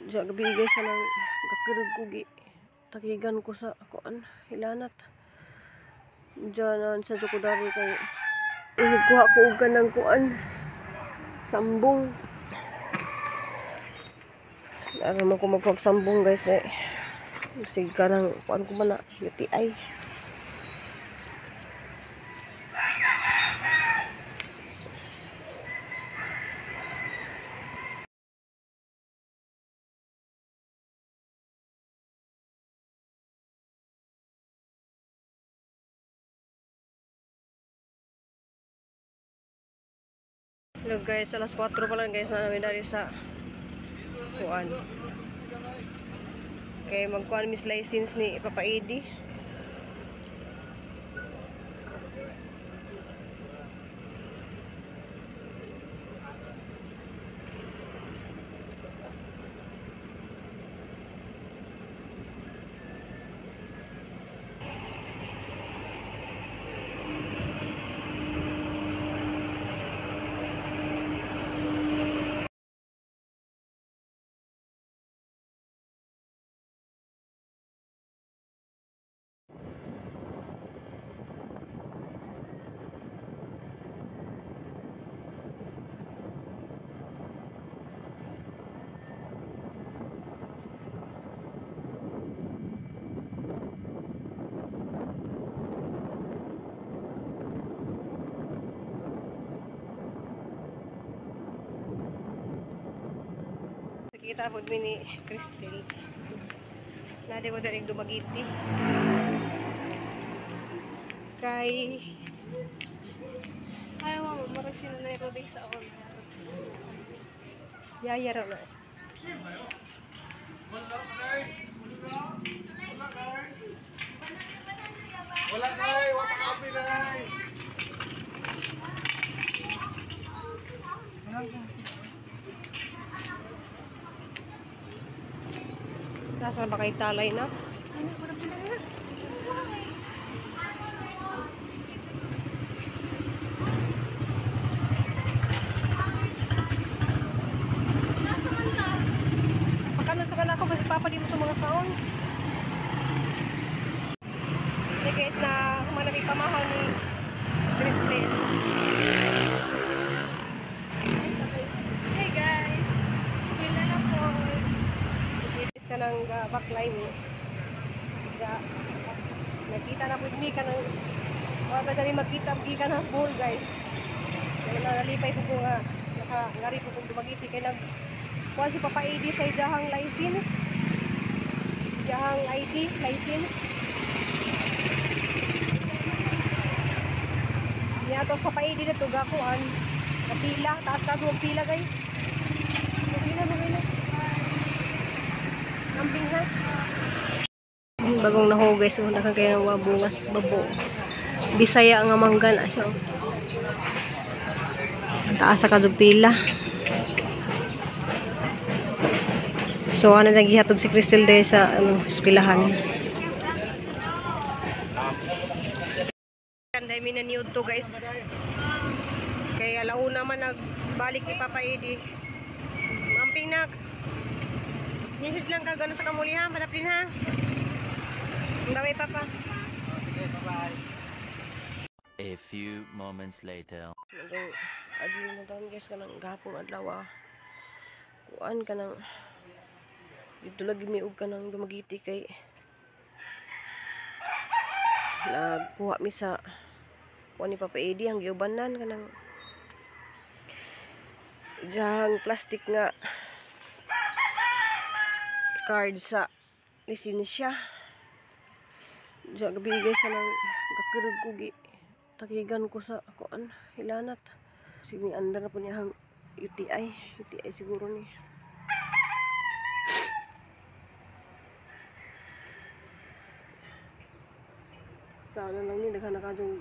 Sa gabi guys kanang gakirog ko gi takigan ko sa kuan hilanat. Diyan sa Jokudari kay kuha ko og kanang kuan sambong. Ara man ko magkuha sambong guys eh. Sige kanang kuan ko man na UTI. Hello guys, alas 4 pa lang guys na namin dari sa kuan. Okay, magkuan miss license ni Papa Eddie. Kita po ni Crystal. Nadi ko diri Dumaguete. Kay ay mama, marag sila na roding sa ako. Yaya ra na. Wala nay, wala kape nay. Nasa ba kay talay na? Pagkanon sa kanako kasi papa di mo ito mga kaon. Hey guys, na humanaki pamahaw ni Christine. Hey guys, pila na po. Kanang baklay mo. Nakita na po mi kanang wala ba dami magkita gikan sa Bohol guys. Kaya nalipay po ko nga naka ngari po kong Dumaguete kay nag kuan si Papa Eddie sa iyahang license. Iyahang ID license. Niya tos Papa Eddie na tuga kuan. Pila, taas taas mo pila guys. Pila mo pila. Kambing ha. Bagong naho guys, oh, daghang kayo ng bungas babo. Bisaya nga mangga na siya. Ang taas sa kadug pila. So ano naghihatod si Crystal day sa ano eskwelahan. Kanday mi na niud to guys. Kay alauna man nagbalik ni Papa Eddie. Amping nak. Nisis lang ka gano sa kamuli ha, madaplin ha. Bye Papa. Okay, bye-bye. A few moments later. Adlaw na taon guys kanang gahapon adlaw ah. Kuan kanang dito lagi mi og kanang Dumaguete kay nagkuha mi sa kuan ni Papa Eddie ang giubanan kanang diyang plastic nga card sa lisensya. Sa gabi guys kanang gakirog ko gi takigan ko sa kuan hilanat. Sige andar na po niya ang UTI, UTI siguro ni. Sana lang ni daghan na kadtong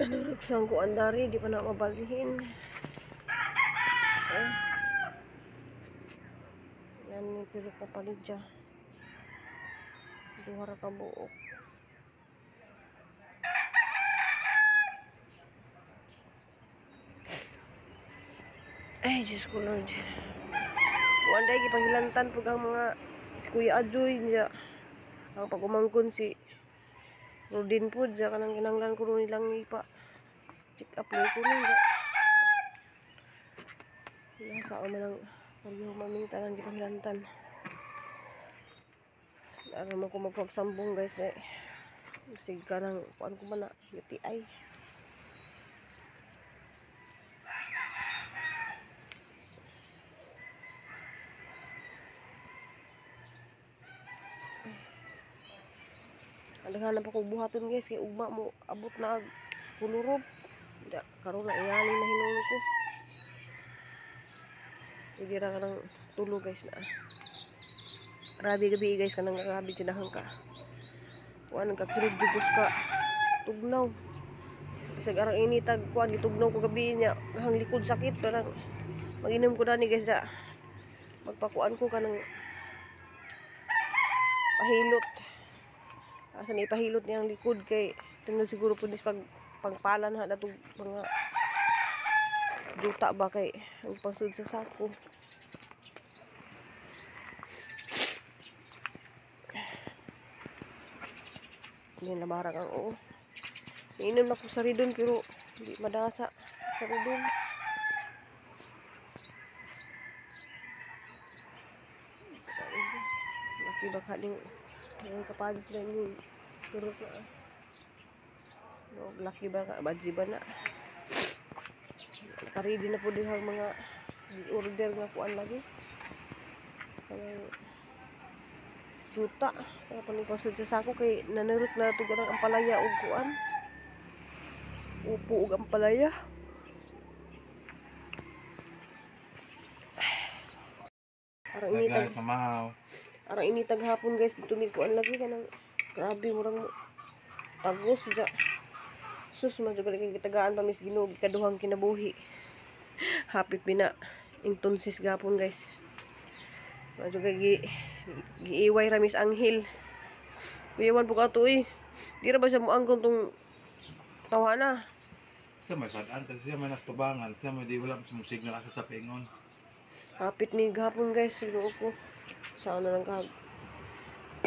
narugsang ko andari di pa na mabalhin. Eh. Yan ni pero kapalit dya. Duha ra ka buok. Ay, Diyos ko Lord. Gikuan dai gipanghilantan pug ang mga si Kuya Adjoy niya. Ang pagumangkon si Rodin pud ja kanang kinahanglan ko ron nilang ipa check up lang ko nun. Nasa man ang pareho maming tanan gipanghilantan. Aram mo ko magpagsambong guys eh. Sige ka nang kuan ko man na UTI. Daghan na pa ko buhaton guys kay ugma mo abot na kulurob. Da karon na ingani na hinuon ko. Sige ra kanang tulog guys na. Grabe gabi guys kanang grabe dyan ka. Kuan ka kirog jugos ka tugnaw. Bisag arang initag kuan gitugnaw ko gabi niya hang likod sakit parang maginom ko dani guys da. Magpakuan ko kanang pahilot. Asa ni ipahilot niya ang likod kay tingnan siguro pud is pag pangpalan ha natug mga duta ba kay ang pangsud sa sako. Hindi na marang ang oo. Inom na ko sa ridon pero hindi madasa sa ridon. Laki baka ding ang kapads na yung turot na. No, laki ba ka? Badzi ba na? Nakaready na po din ang mga order nga kuan lagi. Kanang duta. Kaya pa ni sa sako kay nanurot na ito ganang ampalaya og kuan. Upo og ampalaya. Arang initag arang initag hapon guys dito mi kuan lagi kanang grabe murang tagos ja. Sus man jud kay gitagaan pa mis Ginoo kaduhang kinabuhi. Hapit bina intonsis gapon guys. Man jud kay giiway ra mis anghel. Kuyawan po ka to eh. Di ra ba siya moangkon tong tawa na? Siya may sad-an kasi siya may nastubangan, siya may di wala mo signal asa sa pingon. Hapit mi gapon guys, Ginoo ko. Saan na lang ka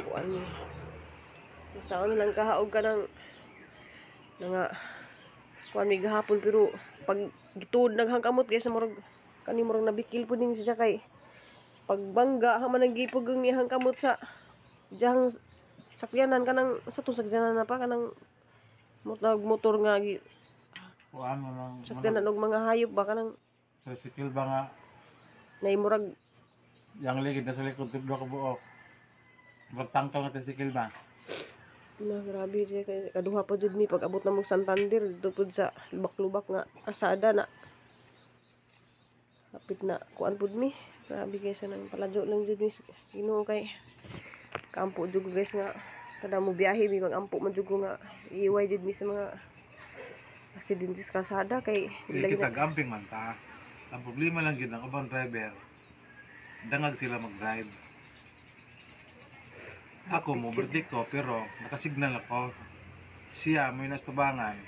kuan ni. Saan na lang kahaog ka ng nga kuan mi gahapon pero pag gituod naghangkamot guys murag kani murag nabikil pud ning siya kay pagbangga haman ang gipugong niyang kamot sa diyang sakyanan kanang sa tong sakyanan na pa kanang motor nga kuan mo nang sakyanan og mga hayop ba kanang tricycle ba nga nay murag yang ligid na sa likod tibdo ka buok murag tangkal nga tricycle ba na grabe diay kay kaduha pa jud mi pag abot na mo Santander dito pud sa lubak-lubak nga kasada na hapit na kuan pud mi. Grabe guys nang paladyo lang jud mi Ginoo kay kampo jud guys nga kada mo biyahe mi magampo man jud ko nga iway jud mi sa mga aksidente sa kalsada kay lagi kita gamping man ta. Ang problema lang gid ang ubang driver dangag sila mag-drive. Ako mo overtake ko pero nakasignal ako. Siya may nastubangan.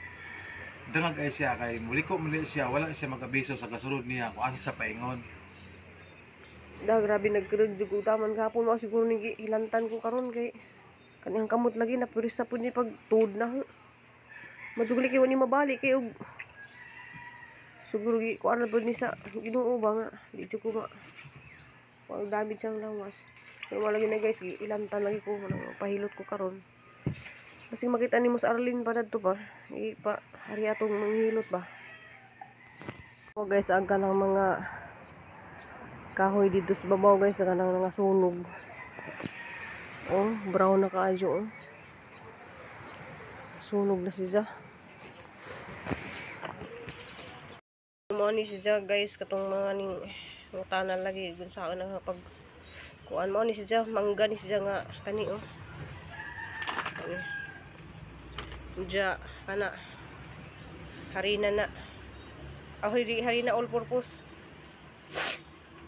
Dangag ay siya kay muliko muli siya wala siya magabiso sa kasulod niya kung asa sa paingon. Da grabe nagkrud jud utaman gapon mo siguro ni hilantan ko karon kay kaniyang kamot lagi na purisa pud ni pag tuod na. Madugli kay wani mabali kay og siguro gi kuan na pud ni sa Ginoo ba nga di jud ko ma wag damage ang lawas. Pero wala lagi na guys, ilantan lagi ko pahilot ko karon. Kasi makita nimo sa Arlene pa dadto pa. Ipa hari atong manghilot ba. Oh guys, ang kanang mga kahoy dito sa babaw guys, ang kanang mga sunog. Oh, brown na kaayo oh. Sunog na siya. Mao ni siya guys katong mga ning mga tanan lagi gun saan ang pag kuan mao ni siya mangga ni siya nga kani oh. Kani. Uja kana harina na. Ah, harina all purpose.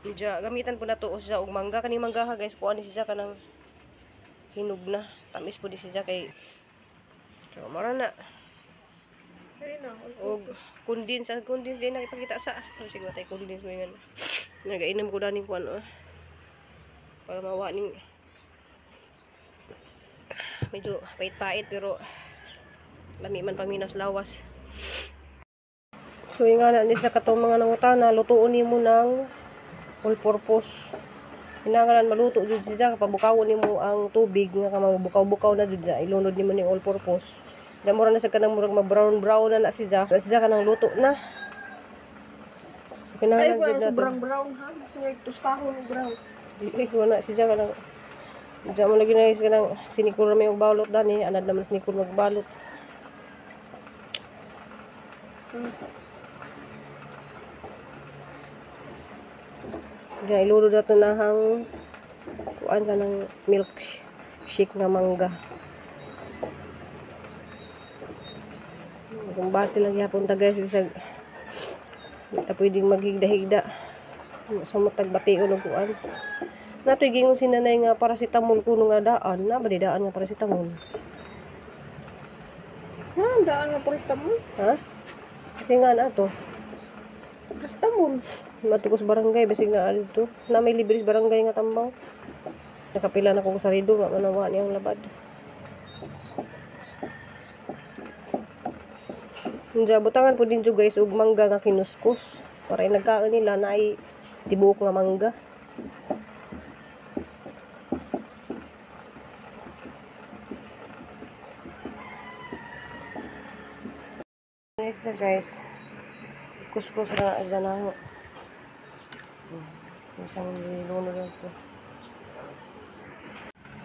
Uja gamitan po nato siya og mangga kani mangga ha guys kuan ni siya kanang hinog na. Tamis po di siya kay so mara na. Og condense, ang condense din nakipakita sa. Oh, siguro tay condense mo yan. Nagainom ko daning kuan oh. Para mawa ning medyo pait-pait pero lami man paminas lawas. So yung nga na sa katong mga nangutana, lutuon nimo ng all purpose. Kinahanglan maluto jud siya kapag bukawon nimo ang tubig nga ka mabukaw-bukaw na jud siya, ilunod nimo ning all purpose. Diyan mura na sa kanang murag ma-brown brown na na siya. Na siya kanang luto na. So kinahanglan jud na sobrang brown ha. Gusto niya tostahon brown. Dili wala siya kanang diyan mo lagi na kanang sinikul ra may og balot dani, anad naman sinikul magbalot. Diyan ilunod nato na hang kuan kanang milk shake nga mangga. Kung bati lang gyapon ta guys, bisag di ta pwedeng maghigda-higda. Sa matag bation og kuan. Natoy gingon si nanay nga paracetamol kuno nga daan, na ba di daan nga paracetamol? Ha, daan nga paracetamol? Ha? Kasi nga na to. Paracetamol. Matukos barangay basig na dito. Na may libre sa barangay nga tambaw. Nakapila na ko sa rido nga manawa niyang labad. Unja butangan po din jud guys og mangga nga kinuskus para nagkaon nila na ay tibuok nga mangga. Guys, guys. Kuskus na dyan na. Isang ilunod na ito.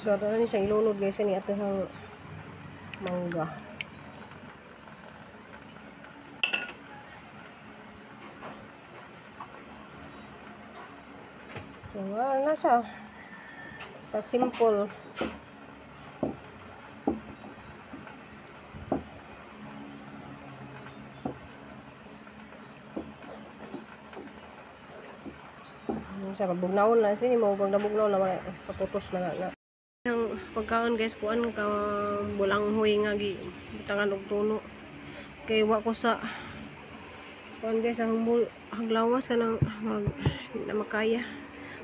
So, ito na isang ilunod guys. Ini ito ang mangga. So, na siya. Pa-simple. Sa pabugnaon na sini mo pag nabugnaw na paputos na na. Ang pagkaon guys kuan ka bulanghoy nga gi butangan og tuno. Kay wa ko sa kuan guys ang haglawas kanang na makaya.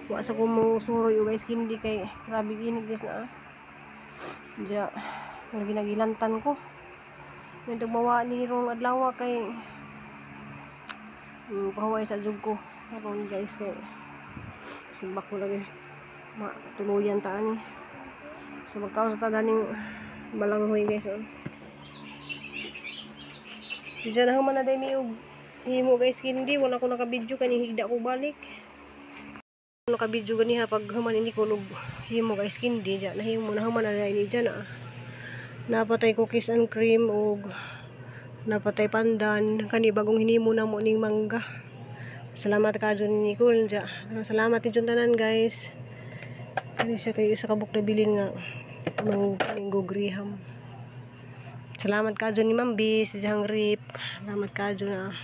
Wa sa ko mo suroy guys kindi kay grabe init guys na. Diya lagi nagilantan ko. Medyo mawa ni rong adlaw kay pahuway sa jug ko karon guys kay simbak ko lagi matuluyan ta ani. So magkaon sa ta daning balanghoy guys oh. Diyan na human na day mi og himo guys kindi wala ko naka-video kani higda ko balik. Naka-video ganiha pag human ini ko himo guys kindi diyan nahimo na human na day ni diyan ah. Napatay cookies and cream og napatay pandan kani bagong hinimo na mo ning mangga. Salamat ka dyan ni Nicole. Salamat din tanan guys. Ano siya kayo isa kabuk na bilin nga manggo griham. Salamat ka dyan ni Ma'am Bis, diyang rip. Salamat ka dyan ah.